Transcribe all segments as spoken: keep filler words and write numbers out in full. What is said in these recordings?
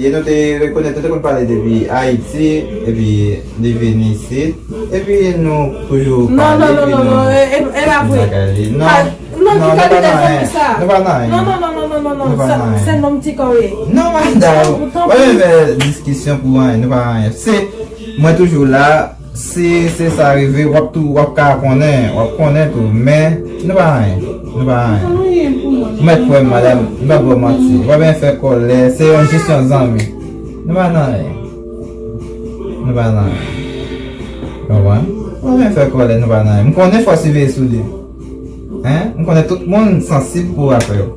li ye. Nou te rekonèt, nou te konn pale depi Ayiti, epi li vin isit. Epi nou toujou pale, epi nou... Non, non, non, non, non, e pa vre. Non, ki kalite zanmi sa? Nou pa nan anyen. Non, non, non, non, non, non, non. Se nonm ti kò w ye. Non, madanm, w ap fè diskisyon pou anyen, nou pa anyen. Se, mwen toujou la, si se sa rive, w ap tou, w ap ka konnen, w ap konnen tou, men nou pa anyen, nou pa anyen. Ou mèt kwè m, madanm, m p ap ba w manti. W ap byen fè kòlè, se yon jis yon zanmi. Nou pa nan anyen. Nou pa nan anyen. Konprann? W ap byen fè kòlè, nou pa nan anyen. M konnen fò w siveye sou li. Hein? M konnen tout moun sansib pou afè yo.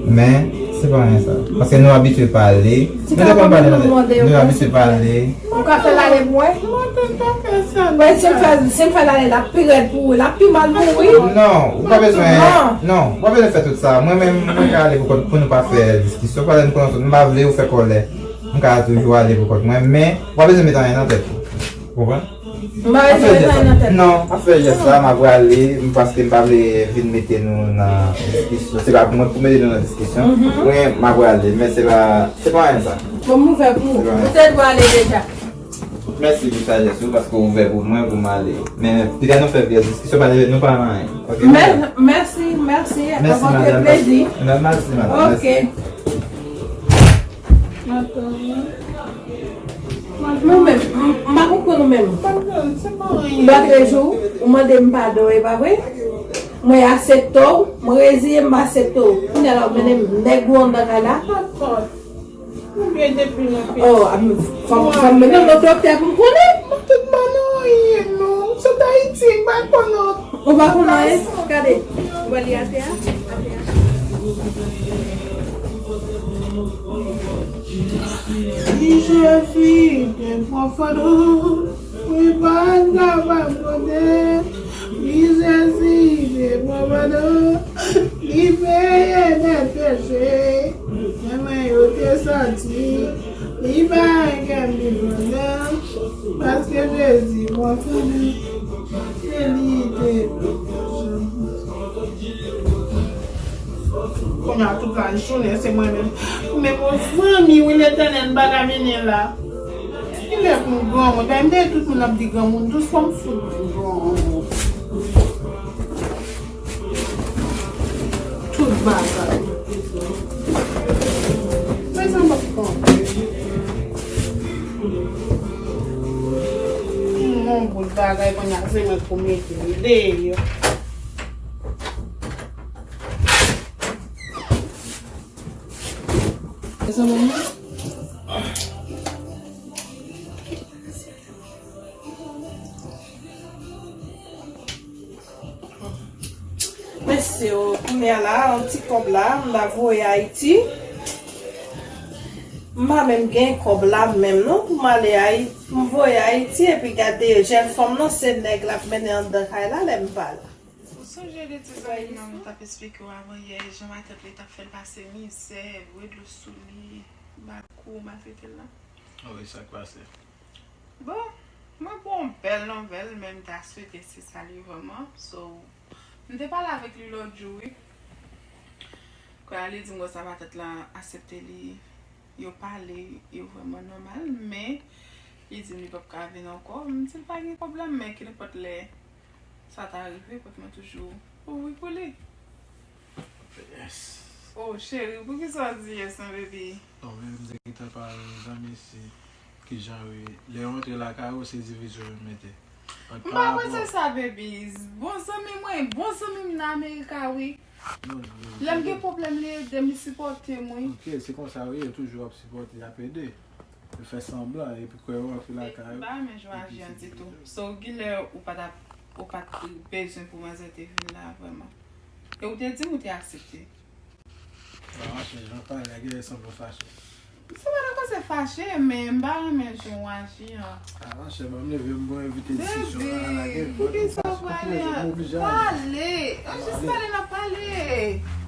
Men, se pa anyen sa. Paske nou abitye pale. Nou te konn pale, nou abitye pale. Ou ka fè l ale pou mwen? Mwen, si m fè, si m fè l ale, l ap pi rèd pou ou, l ap pi mal pou ou, wi. Non, ou pa bezwen, non, ou pa bezwen fè tout sa. Mwen menm, mwen ka ale pou kont, pou nou pa fè diskisyon. Paske m konnen m pa vle ou fè kòlè. M ka toujou ale pou kont mwen, men ou pa bezwen met anyen nan tèt ou. Ou konprann? M pa retire sa nan tèt. Non, m ap fè jès la, m ap prale, m, paske m pa vle vin mete nou nan diskisyon. Se pa pou mwen pou mete nou nan diskisyon. Mwen, m ap prale, men se pa, se pa anyen sa. Bon, m ouvè pou ou. Ou te dwe ale deja. Mèsi pou sajès ou, paske w ouvè pou mwen, pou m ale. Men, piga nou fè vyè diskisyon, pa leve nou pa nan anyen. Ok, mè-, mèsi, mèsi. Mèsi, madanm. Mèsi, madanm. Ok. Mèsi. Nou menm, m, m pa konprann nou menm. Lòt jou, ou mande m padon, e pa vre? Mwen aksepte w, mwen reziye m, m aksepte w. Kounye a la, ou mennen m nèg ou anndan kay la. Mwen byen depi nan peyi. Oh, fò m, fò m mennen l nan doktè pou m konnen. Mwen tout pa nan anyen, non. M sot Ayiti, m pa konn. Ou pa konn anyen? Gade, ou wè li atè a? Atè a. Li Jezi te pran fado, li pa t kapab pote. Li Jezi te pran fado, li peye dèt peche. Men mwen yo te santi, li bay kè m pi kontan, paske Jezi pran fado, e li te pran fado. Kounye a tout lajounen, se mwen menm. Men bon, zanmi, wi, Letènèl, m pa ka vini la. Kilè pou m granmoun? Ben, m tande tout moun ap di granmoun, dous fò m fout granmoun. Tout bagay. Men sa m ap fè. Yon bout bagay, kounye a, se mwen pou mete l deyò. Mesye, kounye a la, yon ti kòb la, m ta voye Ayiti. M pa menm gen kòb la menm non, pou m ale Ayiti, pou m voye Ayiti, epi gade jèn fanm nan, se nèg l ap mennen anndan kay la, lè m pa la. Ou sonje de ti zanmi nan m t ap esplike w avan yè, jan matant li t ap fè l pase mizè, voye dlo sou li, ba l kou, maltrete l la? Wi, sa k pase? Bon, mwen gon bèl nouvèl, men m ta swete se sa li vrèman. So, m te pale avèk li lòt jou, wi. Kounye a, li di m konsa matant lan aksepte li, yo pale, yo vrèman nòmal, men li di m li p ap ka vin ankò. M di l pa gen pwoblèm, men kenenpòt lè sa ta rive, pot mwen toujou ouvri pou li. Yes. Oh, cheri, poukisa w di yes, non, baby? Non, men m te gentan pale zanmi si kijan wi. Lè yo antre lakay ou, se divizyon yo mete. M pa panse sa, baby. Bon zanmi mwen, bon zanmi m nan Amerika, wi. Non, non, lè m gen pwoblèm, li ede m, li sipòte m, wi. Ok, se konsa, wi, yo toujou ap sipòte, y ap ede. Yo fè sanblan, epi kwè yo antre lakay ou. M pa renmen jan w aji an ditou. So, kilè ou pa t ap, ou pa t bezwen pou manzè te vin la, vrèman? E ou te di m ou te aksepte. Ba, monchè, jan w pale la, genlè sanble w fache. Se pa nan koze fache, men m pa renmen jan w aji an. A, monchè, ban m leve, m bon evite diskisyon la, lage m, poukisa w pale an? Pale! An jis pale, n ap pale!